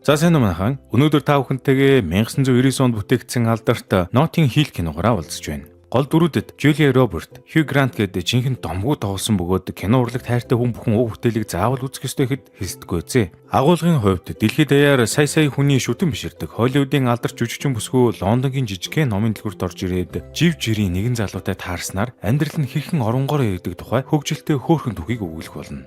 За, сайн уу, манайхан. Өнөөдөр та бүхэнтэйгээ 1999 онд бүтээгдсэн алдарт Notting Hill киногоор уулзж байна. Гол дүрүүдэд Julia Roberts, Hugh Grant гэдэг жинхэнэ домгуу тоглосон бөгөөд кино урлагт хайртай хүн бүхэн уг бүтээлийг заавал үзэх ёстой гэхэд хэлэлцдэггүй зээ. Агуулгын хувьд дэлхийд даяар сая сая хүний шүтэн биширдэг Холливуудын алдарт жүжигчин бүсгүй Лондонгийн жижигхэн номын дэлгүүрт орж ирээд жив жирийн нэгэн залуутай таарснаар амьдрал нь хэрхэн оронгоор ирдэг тухай хөгжилтэй хөөрхөн түүхийг өгүүлэх болно.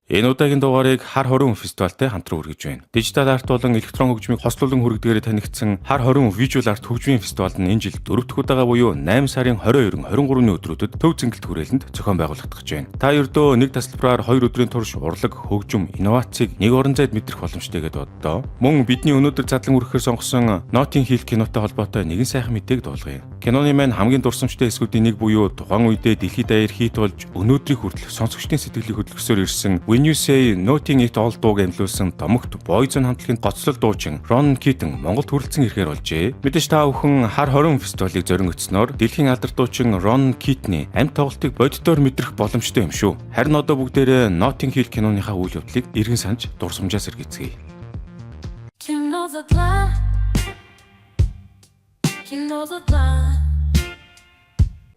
Энэ удаагийн дугаарыг Хар 20 фестивалтай хамтран хүргэж байна. Дижитал арт болон электрон хөгжмийг хослуулан хүргэдгээр танигдсан Хар 20 Visual Art хөгжмийн фестивал нь энэ жил дөрөв дэх удаага буюу 8 сарын 22, 23-ны өдрүүдэд Төв Зингэлт хүрээлэнд зохион байгуулагдах гэж байна. Та ердөө нэг тасалбараар 2 өдрийн турш урлаг, хөгжим, инновацийг нэг орон зайд мэдрэх боломжтой гэдээ боддоо. Мөн бидний өнөөдөр задлан хүргэхээр сонгосон Notting Hill кинотой холбоотой нэгэн сайхан мэдээг дуулгая. Киноны маань хамгийн дурсамжтай хэсгүүдийн нэг буюу тухайн үедээ дэлхийд даяар хит болж, өнөөдрийг хүртэл сонсогчдын сэтгэлийг хөдөлгөсөөр ирсэн When You Say Nothing at All дууг амлуулсан домогт Boyzone хамтлагийн гоцлол дуучин Ronan Keating Монголд хүрэлцэн ирэхээр болжээ. Мэдээж та бүхэн Хар 20 фестивалыг зорин очсноор дэлхийн алдарт дуучин Ronan Keating-ий амь тоглолтыг боддоор мэдрэх боломжтой юм шүү. Харин одоо бүгдээрээ Notting Hill киноныхаа үйл явдлыг эргэн санаж, дурсамжаа сэргээцгээе. Кино задлаа. Кино задлаа.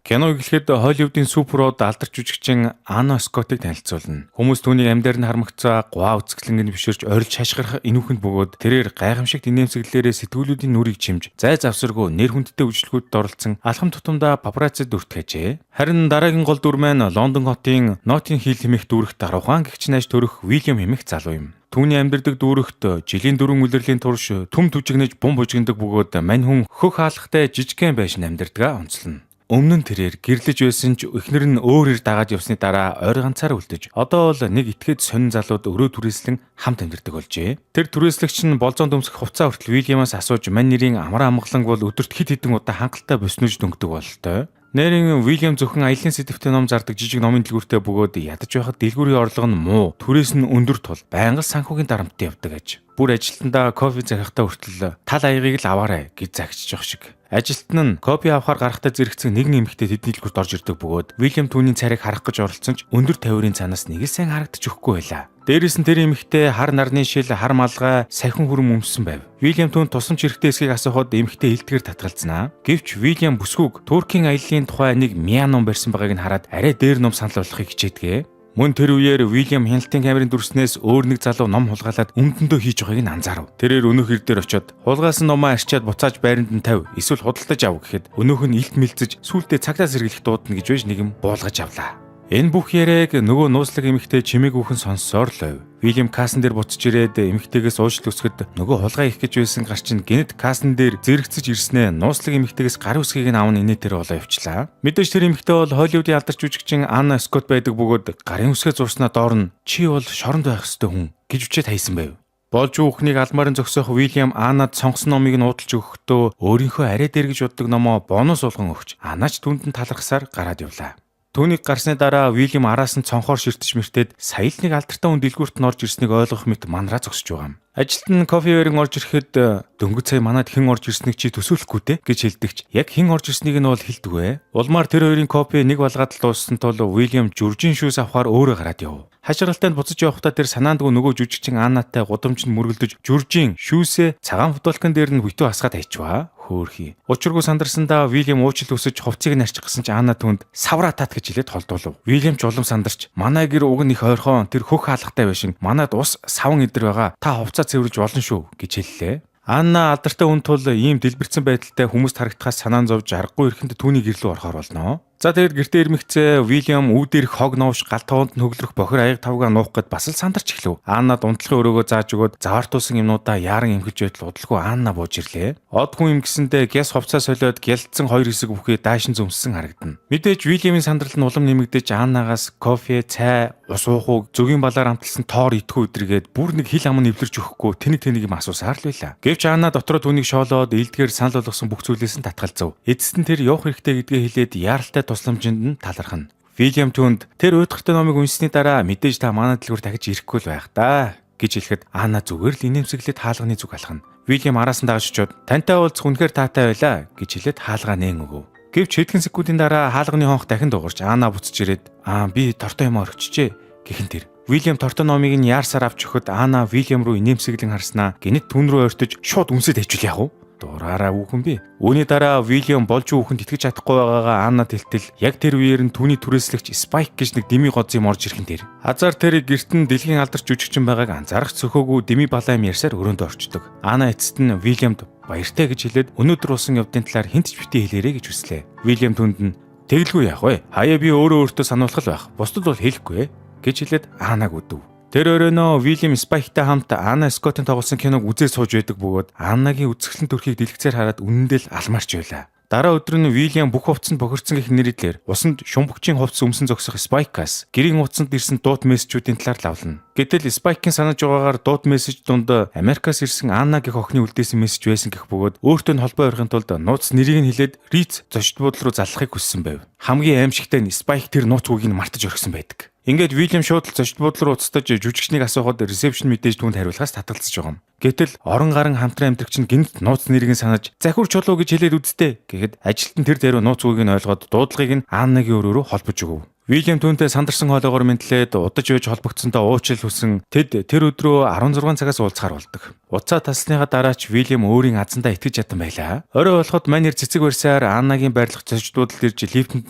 Кино эхлэхэд Холливуудын супер од алдарт жүжигчин Анна Скоттыг танилцуулна. Хүмүүс түүнийг амь дээр нь хармагцаа, гуаа үзэсгэлэнг нь биширч, орилж хашгирах энүүхэнд бөгөөд тэрээр гайхамшигт инээмсэглэлээрээ сэтгүүлүүдийн нүрийг чимж, зай завсаргүй нэр хүндтэй үйлчлэгүүдэд оролцсон алхам тутамдаа папараццид өртөх ажээ. Харин дараагийн гол дүр маань Лондон хотын Notting Hill хэмээх дүүрэгт даруухан гэгч найж төрөх Уильям хэмээх залуу юм. Түүний амьдардаг дүүрэгт жилийн дөрвөн улирлын турш түм түжигнэж, бум бужигнадаг бөгөөд мань хүн хөх хаалгатай жижигхэн байшин амьдардаг онцлоно. Өмнө нь тэрээр гэрлэж байсан ч эхнэр нь өөр эр дагаад явсны дараа ойр ганцаар үлдэж, одоо бол нэг этгээд сонин залууд өрөө түрээслэн хамт амьдардаг болжээ. Тэр түрээслэгч нь болзоонд өмсөх хувцас хүртэл Уильямаас асууж, мань нэрийн амар амгаланг бол өдөрт хэд хэдэн удаа хангалттай боснож дөнгөдөг бололтой. Нэрийн Уильям зөвхөн аялын сэдэвтэй ном зардаг жижиг номын дэлгүүртэй бөгөөд ядаж байхад дэлгүүрийн орлого нь муу, түрээс нь өндөр тул байнга л санхүүгийн дарамттай явдаг аж. Бүр ажилтнаа кофе захихтаа хүртэл тал аягийг л аваарай гэж загчиж явах шиг. Ажилтан нь кофе авахар гарахтаа зэрэгцэн нэгэн эмэгтэй тэдний дэлгүүрт орж ирдэг бөгөөд Уильям түүний царайг харах гэж оролдсон ч өндөр тавиурын цаанаас нэг л сайн харагдаж өгөхгүй байлаа. Дээрээс нь тэр эмэгтэй хар нарны шил, хар малгай, сахин хүрм өмссөн байв. Уильям түүнд тусламж хэрэгтэй эсэхийг асуухад эмэгтэй илтгэр татгалзнаа. Гэвч Уильям бүсгүйг Туркийн аяллаа тухай нэг мяа ном барьсан байгааг нь хараад арай дээр ном санал болгохыг хичээдэг. Мөн тэр үеэр Уильям хяналтын камерын дүрснээс өөр нэг залуу ном хулгайлаад өмдөндөө хийж байгааг нь анзаарав. Тэрээр өнөөх ир дээр очиод хулгайлсан номоо арчиад буцааж байранд нь тавь, эсвэл худалдаж ав гэхэд өнөөх нь илт мэлзэж, сүүлдээ цагдаа сэргийлэх дуудана гэж байж нэг юм буулгаж авлаа. Энэ бүх яриаг нөгөө нууцлаг эмэгтэй чимээгүйхэн сонссоор л байв. Уильям кассан дээр буцаж ирээд эмэгтэйгээс уучлал хүсэхэд нөгөө хулгай их гэж байсан гар чинь гэнэт кассан дээр зэрэгцэж ирснээ нууцлаг эмэгтэйгээс гарын үсгийг нь аван инээдээр болоо явчлаа. Мэдээж тэр эмэгтэй бол Холливуудын алдарт жүжигчин Анна Скотт байдаг бөгөөд гарын үсгээ зурснаа доор нь "Чи бол шоронд байх ёстой хүн" гэж үчээд хайсан байв. Болж хүүхнийг алмаар нь зогсоох Уильям Аннад сонгосон номыг нь уудалж өгөхдөө өөрийнхөө арай дээр гэж боддог номоо бонус болгон өгч, Анна ч түүнд нь талархсаар гараад явлаа. Түүнийг гарсны дараа Уильям араас нь цонхоор ширтэж мэртээд сая л нэг алдартай хүн дэлгүүрт нь орж ирснийг ойлгох мэт манраа зогсож байгаа юм. Ажилтан нь кофе өрн орж ирэхэд "Дөнгөж сая манад хэн орж ирснийг чи төсөөлөхгүй те" гэж хэлдэгч яг хэн орж ирснийг нь бол хэлдэггүй. Улмаар тэр хоёрын кофе нэг балгаад л дууссан тул Уильям жүржин шүүс авахар өөрөө гараад яв. Хашгиралтай нь буцаж явахдаа тэр санаандгүй нөгөө жүжигчин Аннатай гудамжинд мөргөлдөж, жүржин шүүсээ цагаан футболкон дээр нь хүйтүү асгаад хайчваа. Хөөхий. Учиргүй сандарсандаа Уильям уучлал хүсэж хувцсыг нь арчих гэсэн чи Анна түүнд "Савраа тат" гэж хэлээд холдуулав. Уильям ч улам сандарч, "Манай гэр уг нь их ойрхон, тэр хөх хаалгатай байшин. Манад ус саван эдэр байгаа. Та хувцас цэвэрлж болно шүү" гэж хэллээ. Анна алдартай хүн тул ийм дэлбэрсэн байдалтай хүмүүст харагдахаас санаан зовж аргагүй ирэхэнд түүний гэр лүү орохоор болно. За, тэгээд гэртээ ирмэгцээ Уильям үү дээрх хог новш, гал тогоонд нь хөглөрөх бохир аяг тавгаа нуух гээд бас л сандарч эхлэв. Аннад унтлахын өрөөгөө зааж өгөөд заваартуулсан юмнуудаа яаран эмхэлж байтал удалгүй Анна бууж ирлээ. Од хүн юм гэсэндээ гяс хувцас солиод гялцсан хоёр хэсэг бүхий даашин зүмссэн харагдана. Мэдээж Уильямын сандрал нь улам нэмэгдэж, Аннагаас кофе, цай, ус уух уу, зөгийн балаар амталсан тоор идэхүү өдргээд бүр нэг хил ам нь эвлэрч өгөхгүй тэнэг тэнэг юм асуусаар л байлаа. Гэвч Анна дотроо түүнийг шоолоод илдгээр санал болгосон бүх зүйлээс нь татгалзав. Эцэст нь тэр явах хэрэгтэй гэдгээ хэлээд яаралтай тусламжинд нь талархна. Уильям түүнд тэр уйдгартай номыг уншсны дараа "Мэдээж та манай дэлгүүр дахиж ирэхгүй л байх даа" гэж хэлэхэд Анна зүгээр л инээмсэглээд хаалганы зүг алхана. Уильям араас нь дагаж очиод "Тантай уулзах үнэхээр таатай байлаа" гэж хэлээд хаалгаа нээн өгөв. Гэвч хэдхэн секундын дараа хаалганы хонх дахин дуугарч, Анна буцаж ирээд "Аа, би дортой юм орхичжээ" гэхэн тэр Уильям тортой номыг нь яарсаар авч өгөхөд Анна Уильям руу инээмсэглэн харснаа гэнэт түн рүү ойртож шууд үнсээд хайчвал яах вэ? Дураараа хүүхэн би. Үүний дараа Уильям болж хүүхэнд итгэж чадахгүй байгаагаа Анна тэлтэл яг тэр үеэр нь түүний түрээслэгч Спайк гэж нэг дими гоц юм орж ирэх нь тэр. Азар тэрийг гэрт нь дэлхийн алдарч жүжигчин байгааг анзаарах цөхөөгүй дими балаа юм ярьсаар өрөөндөө орчдөг. Анна эцэст нь Уильямд баяртай гэж хэлээд өнөөдөр болсон явдлын талаар хэн ч битгий хэлээрэй гэж хүслээ. Уильям түнд нь тэгэлгүй яах вэ? Хаяа би өөрөө өөртөө сануулах л байх. Бусдад бол хэлэхгүй гэж хэлээд Аннаг үдэв. Тэр өрөөнөө Уильям Спайктай хамт Анна Скоттын тоглосон киног үзээ сууж байдаг бөгөөд Аннагийн үзэсгэлэн төрхийг дэлгэцээр хараад үнэндээ л алмаарч байлаа. Дараа өдөр нь Уильям бүх хувцсанд бохирдсон гэх нэрийдлэр усанд шумбагчийн хувцас өмсөн зогсох Спайкаас гэрийн утсанд ирсэн дуут мессежүүдийн талаар лавлана. Гэтэл Спайкийн санаж байгаагаар дуут мессеж дунд Америкаас ирсэн Анна гэх охины үлдээсэн мессеж байсан гэх бөгөөд өөртөө нь холбоо барихын тулд нууц нэрийг нь хэлээд Риц зочид буудлын руу заллахыг хүссэн байв. Хамгийн аимшигтай нь Спайк тэр нууц үгийг нь мартаж орхисон байдаг. Ингээд Уильям шууд л зочид буудлын руу уцтаж жүжигчнийг асуухад reception мэдээж түүнд хариулахаас татгалзаж байгаа юм. Гэтэл орон гарын хамтран амьдрагч нь гэнэт нууц нэрийг нь санаж захиур чулуу гэж хэлээд үзтээ гэхэд ажилтан тэр дээр нууц үгийг нь ойлгоод дуудлагыг нь Аннагийн өрөө рүү холбож өгөв. Уильям түүнтэй сандарсан хоолоогоор мэндлээд удаж байж холбогдсонтой уучлал хүсэн тэд тэр өдрөө 16 цагаас уулзахаар болдог. Утсаа тасласныхаа дараа ч Уильям өөрийн азандаа итгэж чадан байлаа. Орой болоход манер цэцэг барьсаар Аннагийн байрлах зочид буудалд ирж лифтэнд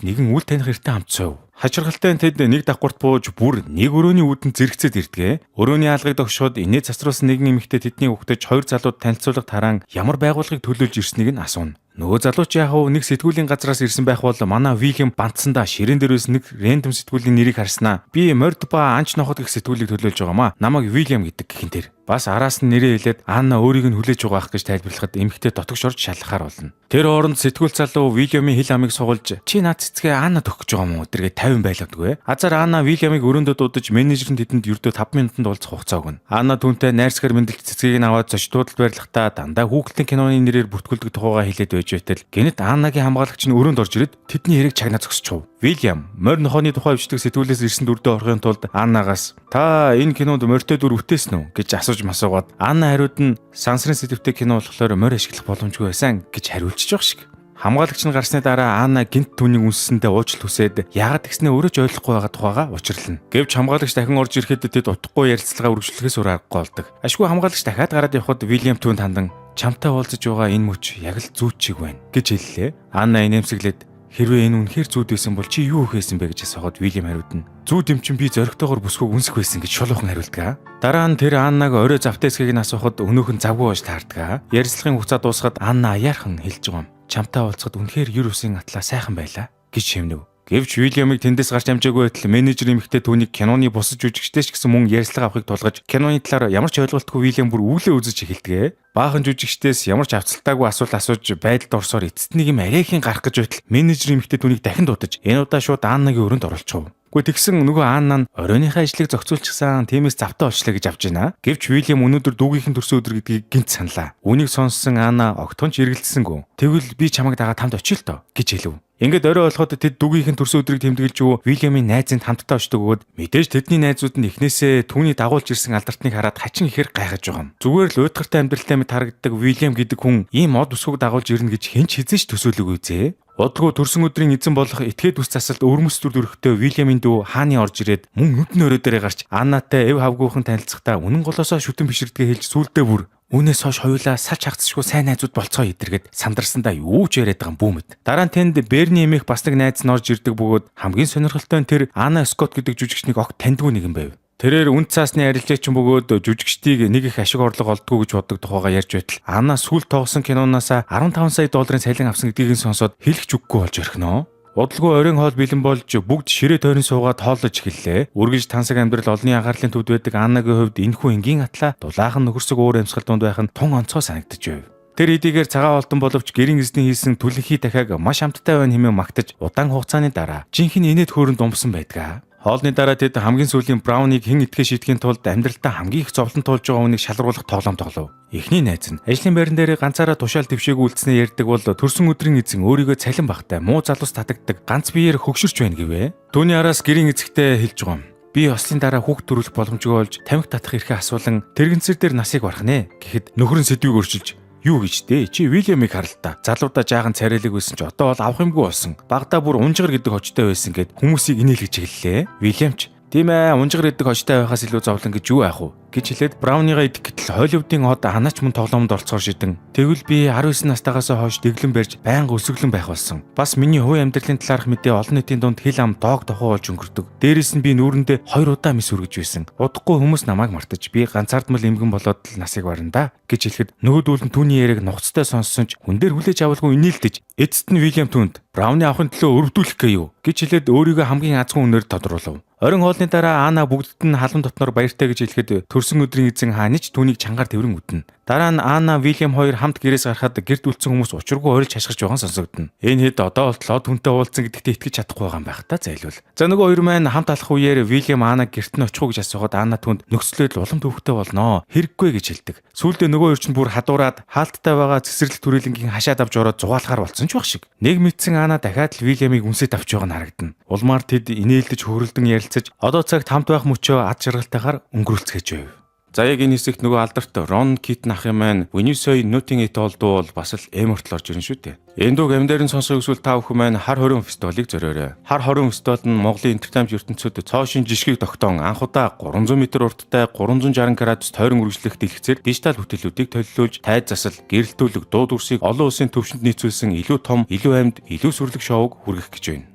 нэгэн үл таних эртэн хамт суув. Хачирхалтай нь тэд нэг давхарт бууж бүр нэг өрөөний үүдэнд зэрэгцээд ирдэг. Өрөөний хаалгыг догшоод инээ цацруулсан нэгэн эмэгтэй тэдний угтаж хоёр залууд танилцуулга тараан ямар байгууллагыг төлөөлж ирснийг нь асууна. Нөгөө залууч яах вэ? Нэг сэтгүүлийн газраас ирсэн байх бол манай Уильям бантсандаа ширээн дээрээс нэг random сэтгүүлийн нэрийг харснаа. Би морд ба анч ноход гэх сэтгүүлийг төлөөлж байгаамаа. Намайг Уильям гэдэг гэх энэ тэр. Бас араас нь нэрээ хэлээд Анна өөрийг нь хүлээж байгаа ах гэж тайлбарлахад эмэгтэй дотогш орж шалгахаар болно. Тэр хооронд сэтгүүл залуу Уильямын хил амыг сугалж чи наад цэцгээ Анна төгөх гэж байгаа юм уу тэргээ 50 байлгадгүй. Азар Анна Уильямыг өрөөндөө дуудаж менежер нь тэдэнд ердөө 5 минутанд уулзах хугацаа өгнө. Анна түүнтэй найрсгаар мэндэлж цэцгийг нь аваад зочид буудалд байрлахдаа дандаа хүүхэлдэйн киноны нэрээр бүртгүүлдэг тухайгаа хэлээд байж байтал гэнэт Аннагийн хамгаалагч нь өрөөнд орж ирээд тэдний хэрэг чагнаа зогсчихов. Уильям морь нохооны тухай бичдэг сэтгүүлээс ирсэн дүрдээ орохын тулд Аннагаас та энэ кинонд морьтой дүр бүтээсэн үү гэж асууж масуугаад Анна хариуд нь сансрын сэдэвтэй кино болохоор морь ашиглах боломжгүй байсан гэж хариулчих жоох шиг. Хамгаалагч нь гарсны дараа Анна гэнэт түүнийг үнссэндээ уучлал хүсээд яагаад тэгснээ өөрөө ч ойлгохгүй байгаа тухайгаа учирлана. Гэвч хамгаалагч дахин орж ирэхэд тэд утгагүй ярилцлага үргэлжлэхээс өөр аргагүй болдог. Ашгүй хамгаалагч дахиад гараад явхад Уильям түүнд хандан чамтай уулзаж байгаа энэ мөч яг л зүүд шиг байна гэж хэллээ. Анна инээмсэглээд хэрвээ энэ үнэхээр зүүд байсан бол чи юу хийсэн бэ гэж асуухад Уильям хариуд нь зүүд юм чинь би зоригтойгоор бүсгүйг үнсэх байсан гэж шулуухан хариулдаг. Дараа нь тэр Аннаг орой завтай эсхийг нь асуухад өнөөх нь завгүй болж таардаг. Ярилцлагын хугацаа дуусахад Анна аяархан хэлж байгаа юм. Чамтай уулзахад үнэхээр ер усын атлаа сайхан байлаа гэж шивнэв. Гэвч Уильямыг тэндээс гарч амжаагүй байтал менежер эмэгтэй түүнийг киноны бусад жүжигчдээс ч гэсэн мөн ярилцлага авахыг тулгаж киноны талаар ямар ч ойлголтгүй Уильям бүр өвлөө үзэж эхэлдэг. Баахан жүжигчдээс ямар ч авцалтаагүй асуулт асууж байдалд орсоор эцэст нэг юм арайхийн гарах гэж байтал менежер эмэгтэй түүнийг дахин дуудаж энэ удаа шууд Аннагийн өрөөнд оруулчихв. Гэхдээ тэгсэн нөгөө Анна нь оройныхаа ажлыг зохицуулчихсан, тиймээс завтай болчлаа гэж авч байна. Гэвч Уильям өнөөдөр дүүгийнх нь төрсөн өдөр гэдгийг гэнэт саналаа. Үүнийг сонссон Анна огтхон ч эргэлзсэнгүй. Тэгвэл би чамайг дагаад хамт очие л доо гэж хэлв. Ингээд орой болоход тэд дүүгийнх нь төрсөн өдрийг тэмдэглэж юу Уильямын найзынд хамтдаа очдог бөгөөд мэдээж тэдний найзууд нь эхнээсээ түүний дагуулж ирсэн алдартныг хараад хачин ихээр гайхаж байгаа юм. Зүгээр л уйтгартай амьдралтай мэт харагддаг Уильям гэдэг хүн ийм од бүсгүйг дагуулж ирнэ гэж хэн ч хэзээ ч төсөөлөөгүй зээ. Удалгүй төрсөн өдрийн эзэн болох этгээд үс засалд өвөрмөц дүр төрхтэй Уильямын дүү хааны орж ирээд мөн нүдэн өрөө дээрээ гарч Аннатай эв хавгүйхан танилцахдаа үнэн голоосоо шүтэн биширдгээ хэлж сүулдэ бүр үүнээс хойш хоёулаа салж хагцшгүй сайн найзууд болцгоо идэргээд сандарсандаа юу ч яриад байгаа юм бүү мэд. Дараа нь тэнд Берни эмээх бас нэг найз нь орж ирдэг бөгөөд хамгийн сонирхолтой нь тэр Анна Скотт гэдэг жүжигчнийг огт таньдгүй нэгэн байв. Тэрээр үнд цаасны арилжаачин бөгөөд жүжигчдийг нэг их ашиг орлого олдгоо гэж боддог тухайгаа ярьж байтал Анна сүүл тоглосон киноноос 15 сая долларын цалин авсан гэдгийг нь сонсоод хэлэх ч үггүй болж орхино. Удалгүй оройн хоол бэлэн болж бүгд ширээ тойрон суугаад хооллож эхэллээ. Үргэлж тансаг амьдрал олонний анхаарлын төвд байдаг Аннагийн хувьд энэхүү энгийн атлаа дулаахан нөхөрсөг уур амьсгал дунд байх нь тун онцгой санагдаж байв. Тэр хэдийгээр цагаан хоолтон боловч гэрийн эзний хийсэн түлэнхий дахиаг маш амттай байна хэмээн магтаж удаан хугацааны дараа жинхэнэ инээд хөөрөнд думсан байдаг. Хоолны дараа тэд хамгийн сүүлийн браунийг хэн идэхээ шийдэхин тулд амьдралдаа хамгийн их зовлон туулж байгаа хүнийг шалруулах тоглоом тоглов. Эхний найз нь ажлын байран дээр ганцаараа тушаал дэвшээгүй үлдснээ ярьдаг бол төрсөн өдрийн эзэн өөрийгөө цалин багтай муу залуус татагддаг ганц биеэр хөгшөрч байна гэвэ. Түүний араас гэрийн эзэгтэй хэлж байгаа юм. Би ёслолын дараа хүүхд төрүүлэх боломжгүй болж тамхи татах эрхээ асуулан тэрэгэнцэр дээр насыг барах нэ гэхэд нөхөр нь сэдвийг өөрчилж юу гэж дээ? Чи Уильямыг харал та. Залуудаа жаахан царайлаг байсан ч одоо бол авах юмгүй болсон. Багадаа бүр унжгар гэдэг хочтой байсан гэд хүмүүсийг инээлгэж эхэллээ. Уильям ч Тийм ээ, унжгар идэх хожтой байхаас илүү зовлон гэж юу яах вэ гэж хэлээд brownie-гаа идэх гэтэл Холливуудын од Анач мөн тоглоомд оролцохоор шидэн. Тэгвэл би 19 настайгаас хойш дэглэм барьж байнга өсөглөн байх болсон. Бас миний хувийн амьдралын талаарх мэдээ олон нийтийн дунд хэл ам доог дохуу болж өнгөрдөг. Дээрээс нь би нүүрэндээ хоёр удаа мэс хүргэж байсан. Удахгүй хүмүүс намайг мартаж, би ганцаардмал эмгэн болоод л насыг барна да гэж хэлэхэд нөгөөдүүл нь түүний яриаг нухацтай сонссон ч хүн дээр хүлээж авалгүй инээлдэж, эцэст нь Вильям түүнд brownie авахын төлөө өрөвдүүлэх гээ юу гэж хэлээд өөрийгөө хамгийн азгүй үнээр тодруулав. Оройн хоолны дараа Ана бүгдд нь халуун дотноор баяртай гэж хэлэхэд төрсөн өдрийн эзэн хаанич түүнийг чангаар тэврэн үднэ. Дараа нь Ана, Вильям хоёр хамт гэрээс гарахад гэрт үлдсэн хүмүүс учиргүй орилж хашгирч байгаа сонсогдоно. Энэ хэд одоо болтол од хүнтэй уулзсан гэдэгтээ итгэж чадахгүй байгаа юм байх та зайлвал. За, нөгөө хоёр маань хамт алах үеэр Вильям Ана гэрт нь очих уу гэж асуухад Ана түүнд нөхцөлөд улам төвөгтэй болноо. Хэрэггүй гэж хэлдэг. Сүүлдээ нөгөө хоёр чинь бүр хадуураад хаалттай байгаа цэцэрлэг төрөлнгийн хашаад авч ороод зугаалахаар болсон ч баг шиг. Нэг мэдсэн Ана дахиад л Вильямыг үнсээд авч байгаа нь харагдана. Улмаар тэд инээлдэж хөөрөлдөн ярилцаж одоо цагт хамт байх мөчөө ад жаргалтайгаар өнгөрүүлцгээж байв. За, яг энэ хэсэгт нөгөө алдарт Рон Китон ах юм маань "When you say nothing at all" дуу бол бас л Emmy хүртэл орж ирнэ шүү дээ. Энэ дууг амьдаар нь сонсохыг хүсвэл та бүхэн маань Хар 20 фестивалыг зориорой. Хар 20 фестивал нь Монголын entertainment ертөнцид цоо шинэ жишгийг тогтоон анх удаа 300 м урттай 360 градус тойрон үргэлжлэх дэлгэцээр дижитал бүтээлүүдийг төлөлүүлж, тайз засал, гэрэлтүүлэг, дуу дүрсийг олон улсын төвшөнд нийцүүлсэн илүү том, илүү амьд, илүү сүрлэг шоуг хүргэх гэж байна.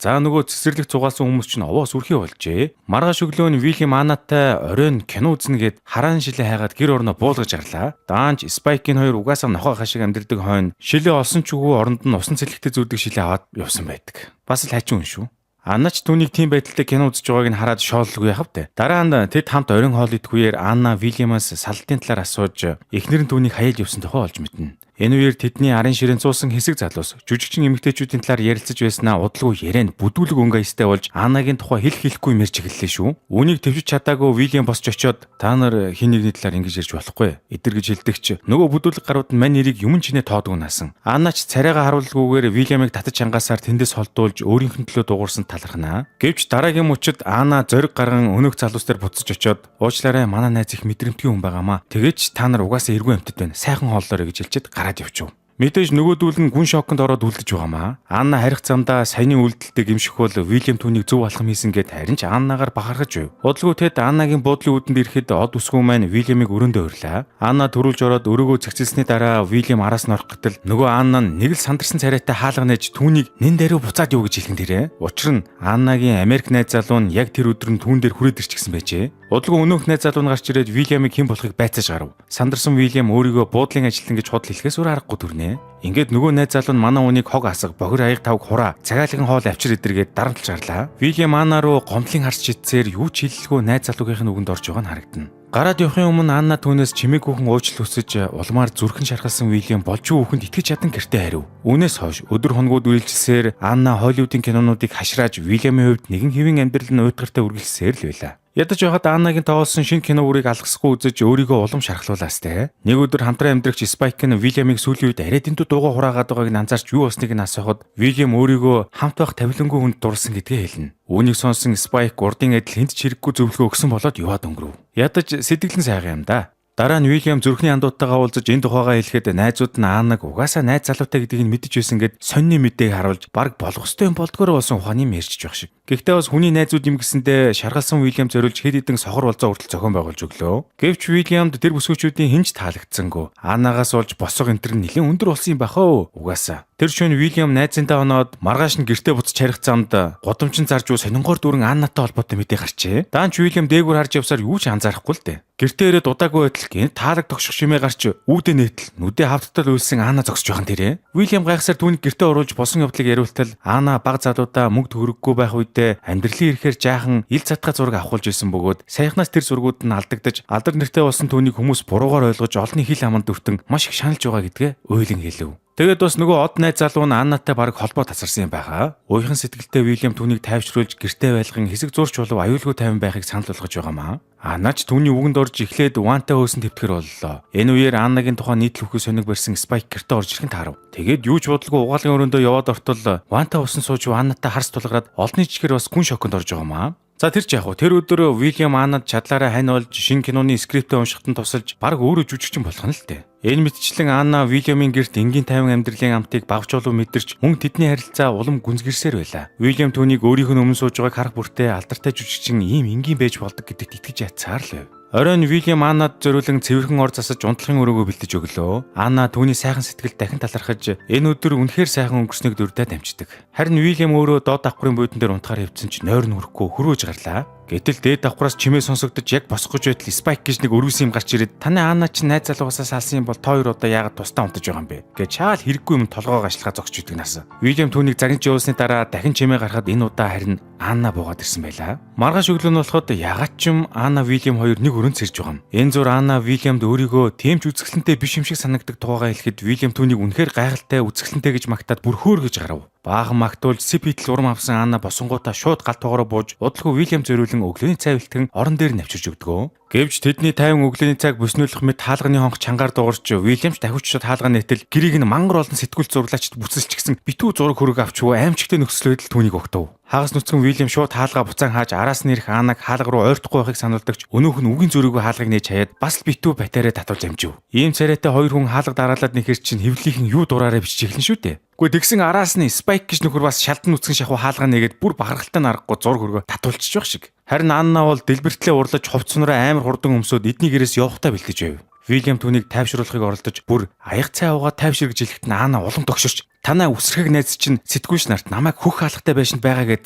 За, нөгөө цэцэрлэг зугаалсан хүмүүс чинь овоо сүрхий болжээ. Маргааш өглөө нь Вильям Анатай оройн кино үзнэ гээд хараан шилээ хайгаад гэр орноо буулгаж гарлаа. Даанч Спайкийн хоёр угаасаа нохой хашиг амьдардаг хойно шилээ олсон ч үгүй оронд нь усан цэлэгтэй зүүдэг шилээ аваад явсан байдаг. Бас л хажуу хүн шүү. Анна ч түүнийг тийм байдалтай кино үзэж байгааг нь хараад шооллгүй яхав тэ. Дараа нь тэд хамт оройн хоол идэх үеэр Анна Вильямаас салтын талаар асууж, эхнэр нь түүнийг хаяад явсан тухай олж мэднэ. Энэ үеэр тэдний арын ширээн цуусан хэсэг залуус жүжигчин эмэгтэйчүүдийн талаар ярилцаж байснаа удалгүй ярианд бүдүүлэг өнгө аястай болж Аннагийн тухай хэлэх хэлэхгүй мэрч эхэллээ шүү. Үүнийг тэвжиж чадаагүй Вильям босч очиод "Та нар хэн нэгний талаар ингэж ярьж болохгүй" эдэр гэж хэлдэг чи нөгөө бүдүүлэг гарууд нь мань нэрийг юмн чинээ тоодгүй наасан. Анна ч царайгаа харуулгүйгээр Вильямыг татаж чангаасаар тэндээс холдуулж өөрийнх нь төлөө дуугарсан талархнаа. Гэвч дараагийн мөчид Анна зориг гарган өнөөх залуус дээр буцаж очиод "Уучлаарай, манай найз их мэдрэмтгий хүн байгаамаа. Тэгэж та нар угаасаа эргүү амьтад байна. Сайхан хооллоорой" гэж хэлчихэд гараад явчихв. Мэдээж нөгөөдүүл нь гүн шоконд ороод үлдэж байгаамаа. Анна харих замдаа саяны үйлдэлтэй гэмших бол Вильям түүнийг зөв алхам хийсэн гэд харин ч Аннагаар бахархаж байв. Удалгүй тэд Аннагийн буудлын үүдэнд ирэхэд од өсгөө маань Вильямыг өрөөндөө урлаа. Анна түрүүлж ороод өрөөгөө цэгцэлсний дараа Вильям араас нь орох гэтэл нөгөө Анна нь нэг л сандарсан царайтай хаалга нээж түүнийг нэн даруй буцаад юу гэж хэлхэн тэрэ. Учир нь Аннагийн Америк найз залуу нь яг тэр өдөр нь түүн дээр хүрээд ирчихсэн байжээ. Удалгүй өнөөх найз залуу нь гарч ирээд Вильямыг хэн болохыг байцааж гарав. Сандарсан Вильям өөрийгөө буудлын ажилтан гэж худал хэлэхээс өөр аргагүй төрнө. Ингээд нөгөө найз залуу нь манай үнийг хог асга, бохир аяг тавг хураа, цагаалгын хоол авчир идэргээд дарамтлж гарлаа. Вильям Анна руу гомдлын харц шидсээр юу ч хэлэлгүй найз залуугийнх нь үгэнд орж байгаа нь харагдана. Гараад явахын өмнө Анна түүнээс чимээгүйхэн уучлал хүсэж, улмаар зүрхэн шархалсан Вильям болж буй үхэнд итгэж чадан гэртээ хариу. Үүнээс хойш өдөр хоногуд үргэлжилсээр Анна Холливуудын кинонуудыг хашрааж Вильямын хувьд нэгэн хэвийн амьдрал нь уйтгартай үргэлжлсээр л байлаа. Ядаж байхад Аннагийн тоглосон шинэ кино бүрийг алгасгүй үзэж өөрийгөө улам шархлуулаастай. Нэг өдөр хамтран амьдрагч Спайк нь Вильямыг сүүлийн үед арай дэндүү дуугаа хураагаад байгааг нь анзаарч юу болсныг нь асуухад Вильям өөрийгөө хамт байх тавилангүй хүнд дурлсан гэдгээ хэлнэ. Үүнийг сонсон Спайк урдын адил хэнд ч хэрэггүй зөвлөгөө өгсөн болоод яваад өнгөрөв. Ядаж сэтгэлэн сайхан юм да. Дараа нь Вильям зүрхний андуудтайгаа уулзаж энэ тухайгаа хэлэхэд найзууд нь Аннаг угаасаа найз залуутай гэдгийг нь мэдэж байсан гэд сонины мэдээг харуулж баг болох ёстой юм болдгоор болсон ухааны юм ярьчих байх шиг. Гэхдээ бас хүний найзууд юм гэсэндээ шаргалсан Вильям зориулж хэд хэдэн сохор болзоо хүртэл зохион байгуулж өглөө. Гэвч Вильямд тэр бүсгүүчүүдийн хэн ч таалагдсангүй. Аннагаас болж босго энэ төр нэлээд өндөр болсон юм бахаа. Угаасаа. Тэр шөнө Вильям найзынтаа оноод маргааш нь гэртээ буцаж харих замд гудамжин зарж уу сонингоор дүүрэн Аннатай холбоотой мэдээ гарчээ. Даанч Вильям дээгүүр харж явсаар юу ч анзаарахгүй л дээ. Гэртээ ирээд удаагүй байтал гэнэт таалаг тогших шимээ гарч үүдээ нээтэл нүдээ хавттал үйлсэн Анна зогсож байгаа юм тэрэ. Вильям гайхсаар түүнийг гэртээ оруулж болсон явдлыг яриултал Анна баг залуудаа мөнгө төгрөггүй байх үедээ амьдралын ирэхээр жаахан ил задгай зураг авахулж исэн бөгөөд саяхнаас тэр зургууд нь алдагдаж алдар нэртэй болсон түүнийг хүмүүс буруугаар ойлгож олонний хил аманд өртөн маш их шаналж байгаа гэдгээ уйлан хэлв. Тэгээд бас нөгөө од найз залуу нь Аннатай бараг холбоо тасарсан юм байгаа. Уяхан сэтгэлтэй Вильям түүнийг тайвшруулж гэртээ байлган хэсэг зуурч болов аюулгүй тайван байхыг санал болгож байгаамаа. Анна ч түүний үгэнд орж эхлээд Вантай хөөсөн тэвтгэр боллоо. Энэ үеэр Аннагийн тухай нийтлэл үхэх сониг барьсан Спайк гэртээ орж ирэх нь таарав. Тэгээд юу ч бодлого угаалгын өрөөндөө яваад ортол Вантай усан сууж Аннатай харс тулгараад олонний жишгээр бас гүн шоконд орж байгаамаа. За, тэр ч яг уу тэр өдөр Вильям Аннад чадлаараа хань болж шинэ киноны скриптээ уншихад нь тусалж баг өөрөө жүжигчин болох нь л дээ. Энэ мэтчлэн Анна Уильямын гэрт энгийн тайван амьдралын амтыг багч болов мэдэрч мөн тэдний харилцаа улам гүнзгийрсээр байлаа. Уильям түүнийг өөрийнх нь өмнө сууж байгааг харах бүртээ алдартай жүжигчин ийм энгийн байж болдог гэдэгт итгэж ядсаар л байв. Оройн Уильям Аннад зориулан цэвэрхэн ор засаж унтлахын өрөөгөө бэлдэж өглөө. Анна түүний сайхан сэтгэлд дахин талархаж энэ өдөр үнэхээр сайхан өнгөрснийг дурдаад амждаг. Харин Уильям өөрөө доод давхрын буудан дээр унтахаар хэвдсэн ч нойр нь хүрэхгүй хөрөөж гарлаа. Гэтэл дээд давхраас чимээ сонсогдож яг босох гэж байтал Спайк гэж нэг өргөс юм гарч ирээд "Таны Анна чинь найз залуугаасаа салсан юм бол та хоёр одоо яагаад тусдаа унтаж байгаа юм бэ?" гэж чаал хэрэггүй юм толгоогоо ашиглахаа зогсож идэг нас. Уильям түүнийг загнаж явуулсны дараа дахин чимээ гарахад энэ удаа харин Анна буугаад ирсэн байлаа. Маргааш өглөө нь болоход ягаад ч юм Анна, Уильям хоёр нэг өрөөнд сэрж байгаа юм. Энэ зур Анна Уильямд өөрийгөө тийм ч үзэсгэлэнтэй биш юм шиг санагддаг тухайгаа хэлэхэд Уильям түүнийг үнэхээр гайхалтай, үзэсгэлэнтэй гэж магтаад бүр хөөргөж гарав. Баахан магтуулж сэп хитэл урам авсан Анна босонгуудаа шууд гал тогоороо бууж удалгүй Уильям зориулан өглөөний цай бэлтгэн орон дээр навчирч өгдөг. Гэвч тэдний тайван өглөөний цайг бүснүүлэх мэт хаалганы хонх чангаар дуугарч, Уильям ч дахиуч шууд хаалгаа нээтэл гэрийг нь мангар олон сэтгүүл зураглаачид бүцэлчихсэн битүү зураг хөрөг авч уу аймчигтай нөхцөл байдал түүнийг огтов. Хагас нүцгэн Уильям шууд хаалгаа буцаан хааж араас нь ирэх Аннаг хаалга руу ойртохгүй байхыг сануулдагч өнөөх нь үгийн зөрүүгүй хаалгыг нээж хаяад бас л битүү батарей татуулж амжив. Ийм царайтай хоёр хүн хаалга дараалаад нэхэр чинь хэвлэлийнхэн юу дураараа бичиж эхлэн шүү дээ. Гэхдээ тэгсэн араас нь Спайк гэж нөхөр бас шалдан нүцгэн шахуу хаалгаа нээгээд бүр бахархалтай нарахгүй зураг хөргөө татуулчих жоох шиг. Харин Анна бол дэлбэртлээ урлаж хувц сунраа амар хурдан өмсөөд эдний гэрээс явахтаа бэлтэж байв. Уильям түүнийг тайвшруулахыг оролдож бүр аяг цай уугаад тайвшир гэж хэлэхэд нь Анна улам тогширч, "Танай үсрэхэг найз чинь сэтгүүлч нарт намайг хөх хаалгатай байшинд байгаа гэж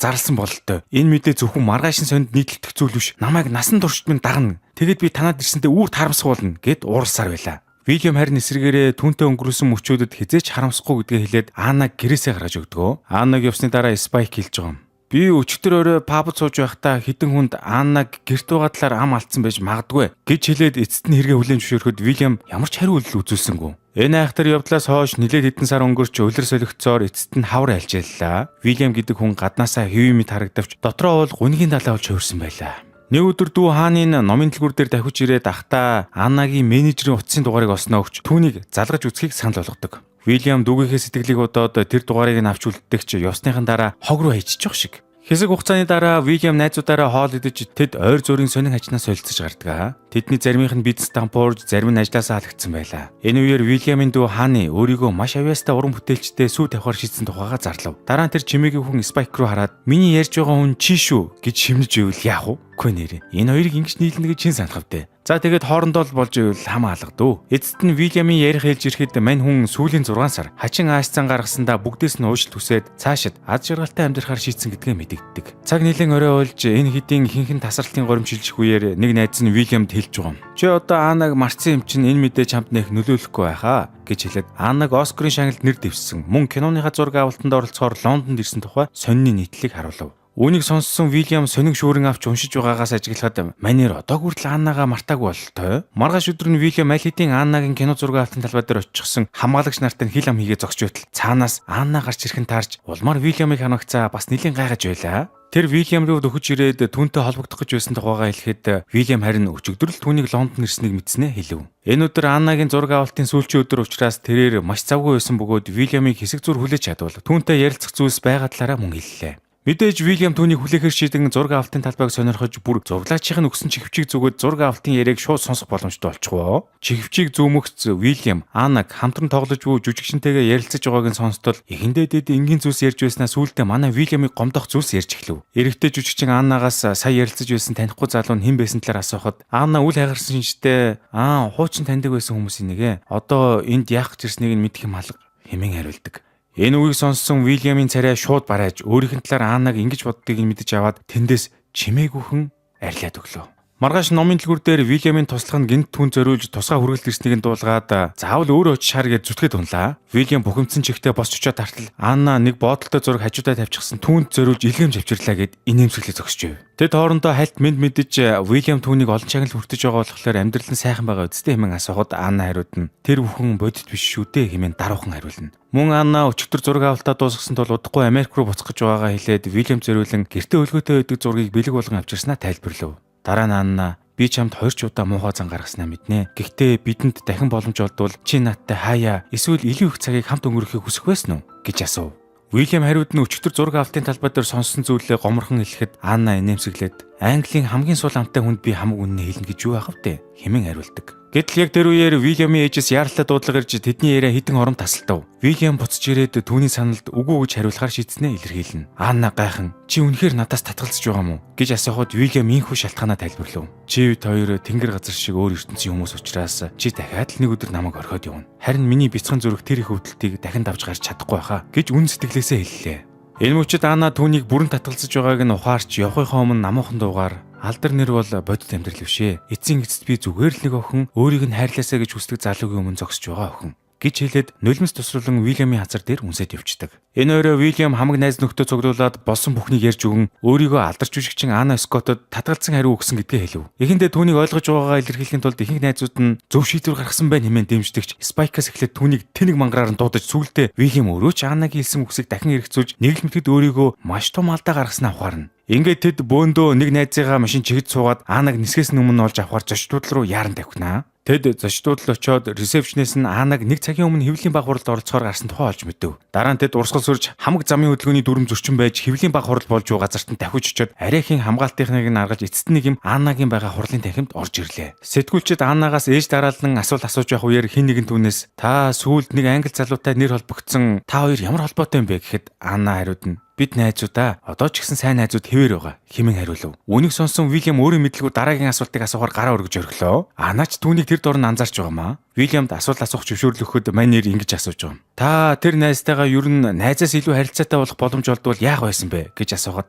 зарласан бололтой. Энэ мэдээ зөвхөн маргаашин сонд нийтлэгдэх зүйл биш. Намайг насан туршид минь дагна. Тэгээд би танад ирсэнтэй үүр тарамсах болно" гэд уурласаар байлаа. Уильям харин эсрэгээрээ түүнтэй өнгөрөөсөн мөчүүдэд хэзээ ч харамсахгүй гэдгээ хэлээд Аннаг гэрээсээ гаргаж өгдөг. Аннаг явсны дараа Спайк хэлж байгаа юм. "Би өчигдөр орой pub д сууж байхдаа хэдэн хүнд Аннаг гэрт байгаа талаар ам алдсан байж магадгүй" гэж хэлээд эцэст нь хэрэгээ хүлээн зөвшөөрөхөд Уильям ямар ч хариу үйлдэл үзүүлсэнгүй. Энэ айхтар явдлаас хойш нилээд хэдэн сар өнгөрч улир солигдсоор эцэст нь хавар альжааллаа. Уильям гэдэг хүн гаднаасаа хэвийн мэт харагдавч дотроо бол гунигийн далай болж хувирсан байлаа. Нэг өдөр дүү хааны номын дэлгүүр дээр давхиж ирээд ахта Аннагийн менежерийн утсын дугаарыг олсноо өгч түүнийг залгаж үзхийг санал болгодог. Уильям дүүгийнхээ сэтгэлийг бодоод тэр дугаарыг нь авч үлддэг ч явсныхан дараа хог руу хайчих шиг. Хэсэг хугацааны дараа Уильям найзуудаараа хоол идэж тэд ойр зуурын сонин хажнаас солилцож гардаг. Тэдний заримынх нь бизнес дампуурж, зарим нь ажлаасаа халагдсан байлаа. Энэ үеэр Уильямын дүү Хани өөрийгөө маш авьяастай уран бүтээлчтэй сүү тавихаар шийдсэн тухайгаа зарлав. Дараа нь тэр чимээгүй хүн Спайк руу хараад "Миний ярьж байгаа хүн чи шүү" гэж шивнэж байвал яах вэ? Үгүй нэрээ. Энэ хоёрыг ингэж нийлнэ гэж хэн санах вэ? За, тэгээд хоорондоо л болж ивэл хамаа алга дөө. Эцэст нь Уильямын ярих хэлж ирэхэд мань хүн сүүлийн 6 сар хачин ааш цан гаргасандаа бүгдээс нь уушлт хүсээд цаашид аз жаргалтай амьдрахаар шийдсэн гэдгээ мэдэгддэг. Цаг нэлээд орой болж энэ хэдийн ихэнх нь тасралтын горимд шилжих үеэр нэг найз нь Уильямд хэлж байгаа юм. "Чи одоо Аннаг мартсан юм чинь энэ мэдээ чамд нэх нөлөөлөхгүй байхаа" гэж хэлээд Аннаг Оскарын шагналд нэр дэвшсэн. Мөн киноныхаа зураг авалтанд оролцохоор Лондонд ирсэн тухай сонины нийтлэлийг харуулв. Үүнийг сонссон Уильям сонин шүүрэн авч уншиж байгаагаас ажиглахад манер одоо хүртэл Аннагаа мартаагүй бололтой. Маргааш өдөр нь Уильям аль хэдийн Аннагийн кино зураг авалтын талбай дээр очихсон хамгаалагч нартай хил ам хийгээ зогсож байтал цаанаас Анна гарч ирэх нь таарч улмаар Уильямыг ханагцаа бас нэлийн гайхаж байлаа. Тэр Уильям руу дөхөж ирээд түүнтэй холбогдох гэж байсан тухайгаа хэлэхэд Уильям харин өчигдөр л түүнийг Лондон ирснийг мэдснээ хэлэв. Энэ өдөр Аннагийн зураг авалтын сүүлчийн өдөр учраас тэрээр маш завгүй байсан бөгөөд Уильямыг хэсэг зур хүлээж чадвал түүнтэй ярилцах зүйлс байгаа талаараа мөн хэллээ. Мэдээж Уильям түүнийг хүлээхээр шийдэн зураг авалтын талбайг сонирхож бүр зураглаачийн нь өгсөн чихвчийг зүгээд зураг авалтын яриаг шууд сонсох боломжтой болчихвоо. Чихвчийг зүүмөгц Уильям Аннаг хамтран тоглож буй жүжигчинтэйгээ ярилцаж байгааг нь сонстол эхэндээ дэд энгийн зүйлс ярьж байснаа сүүлдээ манай Уильямыг гомдох зүйлс ярьж эхлэв. Эрэгтэй жүжигчин Аннагаас сая ярилцаж байсан танихгүй залуу нь хэн байсан талаар асуухад Анна үл хайгарсан шинжтэй "Аа, хуучин таньдаг байсан хүмүүсийн нэг ээ. Одоо энд яах гэж ирснийг нь мэдэх юм алга" хэмээн хариулдаг. Энэ үгийг сонссон Уильямын царай шууд барайж өөрийнх нь талаар Аннаг ингэж боддгийг нь мэдэж аваад тэндээс чимээгүйхэн арилаад өглөө. Маргааш номын дэлгүүр дээр Уильямын туслах нь гэнэт түүнд зориулж тусгай хүргэлт ирснийг нь дуулгаад заавал өөрөө очиж хар гэж зүтгээд унлаа. Уильям бухимдсан чихтэй босч очиод тартал Анна нэг боодолтой зураг хажуудаа тавьчихсан, түүнд зориулж илгээмж авчирлаа гэд инээмсэглээ зогсож байв. Тэд хоорондоо хальт мэд мэдэж Уильям түүнийг олон шагнал хүртэж байгаа болохоор амьдрал нь сайхан байгаа үсттэй хэмээн асуухад Анна хариуд нь "Тэр бүхэн бодит биш шүү дээ" хэмээн даруухан хариулна. Мөн Анна өчигдөр зураг авалтаа дуусгасан тул удахгүй Америк руу буцах гэж байгаагаа хэлээд Уильям зориулан гэртээ өлгөөтэй байдаг зургийг бэлэг болгон авчирснаа тайлбарлав. Дараа нь Анна "Би чамд хоёр ч удаа муухай зан гаргаснаа мэднэ. Гэхдээ бидэнд дахин боломж олдвол чи надтай хаяа эсвэл илүү их цагийг хамт өнгөрөхийг хүсэх байсан уу?" гэж асуув. Уильям хариуд нь өчигдөр зураг авалтын талбай дээр сонссон зүйлээ гоморхон хэлэхэд Анна инээмсэглээд "Английн хамгийн сул амтай хүнд би хамаг үнэнээ хэлнэ гэж юу байх вэ?" хэмээн хариулдаг. Гэтэл яг тэр үеэр Уильямын ээжээс яаралтай дуудлага ирж, тэдний яриа хэдэн ором тасалдав. Уильям буцаж ирээд түүний саналд үгүй гэж хариулахаар шийдснээ илэрхийлнэ. Анна гайхан "Чи үнэхээр надаас татгалзаж байгаа юм уу?" гэж асуухад Уильям ийнхүү шалтгаанаа тайлбарлав. "Чи бид хоёр тэнгэр газар шиг өөр ертөнцийн хүмүүс учраас чи дахиад л нэг өдөр намайг орхиод явна. Харин миний бяцхан зүрх тэр их өвдөлтийг дахин давж гарч чадахгүй байхаа" гэж үнэн сэтгэлээсээ хэллээ. Энэ мөчид Анна түүнийг бүрэн татгалзаж байгааг нь ухаарч, явахынхаа өмнө намуухан дуугаар "Алдар нэр бол бодит амьдрал биш ээ. Эцсийн эцэст би зүгээр л нэг охин, өөрийг нь хайрлаасаа гэж хүсдэг залуугийн өмнө зогсож байгаа охин" гэж хэлээд нулимс тусруулан Уильямын хазар дээр үнсээд явчихдаг. Энэ орой Уильям хамаг найз нөхдөд цуглуулад болсон бүхнийг ярьж өгөн, өөрийгөө алдарч жүжигчин Анна Скоттод татгалзсан хариу өгсөн гэдгээ хэлв. Эхэндээ түүнийг ойлгож байгаагаа илэрхийлэхийн тулд ихэнх найзууд нь зөв шийдвэр гаргасан байна хэмээн дэмждэгч Спайкаас эхлээд түүнийг тэнэг мангараар нь дуудаж, сүүлдээ Уильям өөрөө ч Аннагийн хэлсэн үгсийг дахин эргэцүүлж, нэг л мэтгэд өөрийгөө маш том алдаа гаргаснаа ухаарна. Ингээд тэд бөөндөө нэг найзыгаа машин чигж суугаад Аннаг нисгээс өмнө олж авахар зочдлууд руу яаран тавхинаа. Тэд зочдлууд очоод reception ээс нь Аннаг нэг цагийн өмнө хэвлэлийн бага хуралд оролцохоор гарсан тухай олж мэдэв. Дараа нь тэд урсгал сөрж, хамаг замын хөдөлгөөний дүрэм зөрчин байж, хэвлэлийн бага хурал болж буй газарт нь давхиж очоод, арайхийн хамгаалтынхныг нь аргаж, эцэст нэг юм Аннагийн байгаа хурлын танхимд орж ирлээ. Сэтгүүлчид Аннагаас ээж дараалан асуулт асууж явах үеэр хэн нэгэн түүнээс "Та сүүлд нэг англи залуутай нэр холбогдсон, та хоёр ямар холбоотой юм бэ?" гэхэд Анна хариуд нь "Бид найзуудаа. Одоо ч гэсэн сайн найзууд хэвээр байгаа" хэмээн хариулв. Үүнийг сонсон Уильям өөрийн мэдлгүй дараагийн асуултыг асуухаар гараа өргөж орхилоо. Анна ч түүнийг тэр дор нь анзаарч байгаамаа. Уильямд асуулт асуух зөвшөөрөл өгөхөд манер ингэж асууж байгаа юм. "Та тэр найзтайгаа ер нь найзаас илүү харилцаатай болох боломж олдвол яах байсан бэ?" гэж асуухад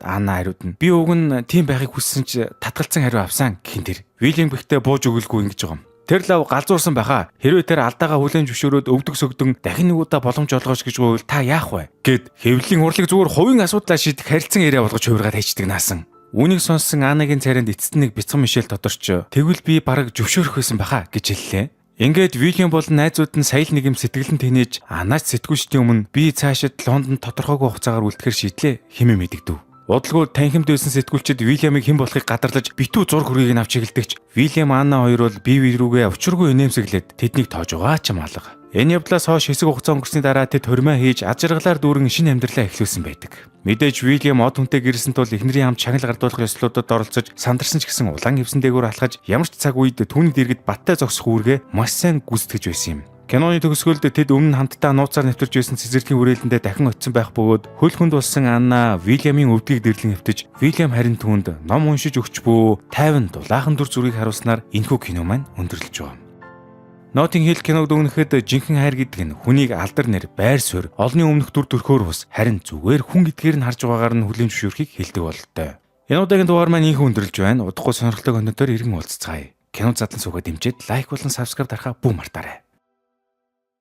Анна хариуд нь "Би уг нь тийм байхыг хүссэн ч татгалзсан хариу авсан" гэх тэр. Уильям гэхдээ бууж өгөлгүй ингэж байгаа юм. "Тэр лав галзуурсан байхаа. Хэрвээ тэр алдаагаа хүлээн зөвшөөрөөд, өвдөг сөгдөн дахин нэг удаа боломж олгооч гэж гуйвал та яах вэ?" гэд хэвлэлийн хурлыг зүгээр хувийн асуудлаа шийдэх харилцан яриа болгож хувиргаад хайчдаг наасан. Үүнийг сонссон Анагийн царайнд эцэст нэг бяцхан Мишель тодорч, "Тэгвэл би бараг зөвшөөрөх байсан байхаа" гэж хэллээ. Ингээд Уильям болон найзууд нь сая л нэг юм сэтгэлэн тэнэж, Анаач сэтгүүлчдийн өмнө "Би цаашид Лондонд тодорхойгүй хугацаагаар үлдэхээр шийдлээ" хэмээн мэдэгдэв. Удалгүй танхимд байсан сэтгүүлчид Уильямыг хэн болохыг гадарлаж, битүү зураг хөргийг нь авч эхэлдэгч Уильям, Анна хоёр бол бие бие рүүгээ учиргүй инээмсэглээд тэднийг тоож байгаа ч юм алга. Энэ явдлаас хойш хэсэг хугацаа өнгөрсний дараа тэд хормой хийж, аз жаргалаар дүүрэн шинэ амьдралаа эхлүүлсэн байдаг. Мэдээж Уильям од хүнтэй гэрэлсэн тул эхнэрийн хамт шагнал гардуулах ёслолуудад оролцож сандарсан ч гэсэн улаан хивсэн дээгүүр алхаж, ямар ч цаг үед түүний дэргэд баттай зогсох үүргээ маш сайн гүйцэтгэж байсан юм. Киноны төгсгөлд тэд өмнө нь хамтдаа нууцаар нэвтэрч байсан цэцэрлэгийн хүрээлэндээ дахин очисон байх бөгөөд хөл хүнд болсон Анна Уильямын өвдгийг дэрлэн хэвтэж, Уильям харин түүнд ном уншиж өгч бүү тайван дулаахан дүр зургийг харуулснаар энэхүү кино маань өндөрлөж байгаа. Notting Hill киног дүгнэхэд жинхэнэ хайр гэдэг нь хүнийг алдар нэр, байр суурь, олонний өмнөх дүр төрхөөр бус, харин зүгээр хүн гэдгээр нь харж байгаагаар нь хүлээн зөвшөөрөхийг хэлдэг бололтой. Энэ удаагийн дугаар маань ийнхүү өндөрлөж байна. Удахгүй сонирхолтой контентоор иргэн уулзацгаая. Кино задлан суугаа дэмжиж like болон subscribe дарахаа бүү мартаарай.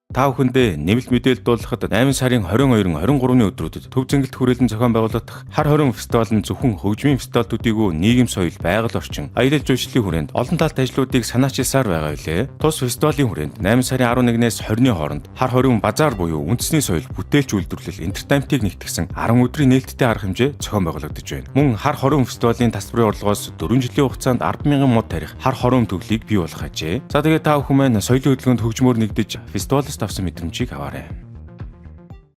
Та бүхэндээ нэмэлт мэдээлэл дуулгахад 8 сарын 22, 23-ны өдрүүдэд Төв зэнгэлт хүрээлэн зохион байгуулагдах Хар хорим фестивал нь зөвхөн хөгжмийн фестивал төдийгүй нийгэм, соёл, байгаль орчин, аялал жуулчлалын хүрээнд олон талт ажлуудыг санаачилсаар байгаа билээ. Тус фестивалийн хүрээнд 8 сарын 11-ээс 20-ны хооронд Хар хорим базар буюу үндэсний соёл, бүтээлч үйлдвэрлэл, entertainment ыг нэгтгэсэн 10 өдрийн нээлттэй арга хэмжээ зохион байгуулагдаж байна. Мөн Хар хорим фестивалийн тасалбарын орлогоос 4 жилийн хугацаанд 10,000 мод тарих хар хорим төглийг бий болгох ажээ. За, тэгээд та бүхэн маань соёлын хөдөлгөөнд хөгжмөөр нэгдэж, фестивалаас авсан мэдрэмжийг аваарай.